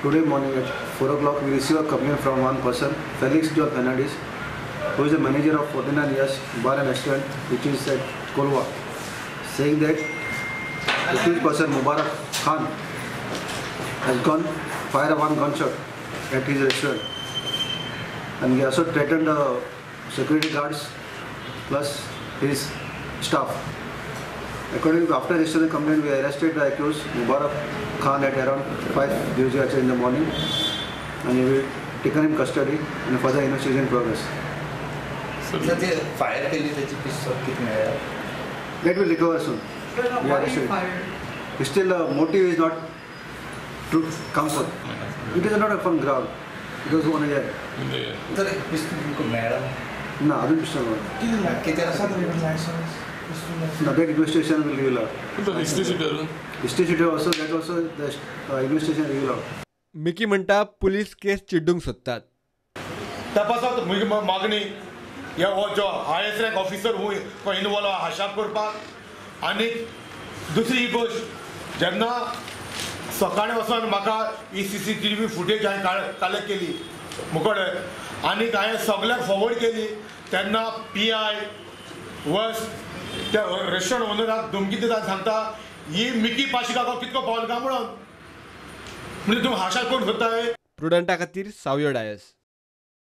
Today morning at 4 o'clock we received a complaint from one person, Felix John Fernandez, who is the manager of 49 years bar and restaurant which is at Colva, saying that the accused person Mubarak Khan has gone fire one gunshot at his restaurant, and he also threatened the security guards plus his staff. According to after registering the complaint, we arrested the accused Mubarak Khan at around 5:00 in the morning, and we will taken him custody and further investigation in progress. Sir, ते fire केली त्याची पिस्तूल किती मिळाली? That will recover soon. We arrested. Still, the motive is not to come forth. It is not from ground. It was on air. Sir, पिस्तूल तुमकां मेळ्ळा? ना, अजून पिस्तूल मेळ्ळा. कितें आसा? Now that investigation will reveal out. The history sheeter. History sheeter also, that also the investigation reveal out. Mickey म्हणटा पुलीस केस चिड्डूंक सोदतात. तपासात मागणी ह्या हो जो हायस्ट रँक ऑफिसर हूंय इनवॉल्व हाशाप करपाक. आनी दुसरी ही गोश्ट, जेन्ना सकाळीं वचोन म्हाका ही CCTV footage हांवें कलेक्ट केली मुकोडे आनी हांवें सगळ्यांक फॉरवर्ड केली, तेन्ना PI वस त्या रेस्टॉरंट ओनराक धमकी दिता सांगता ही मिकी पाशिकाक कितको पावल काय म्हणून, म्हणजे तुमी हाशाप करूंक सोदताय. प्रुडंटा खातीर सावयो डायस.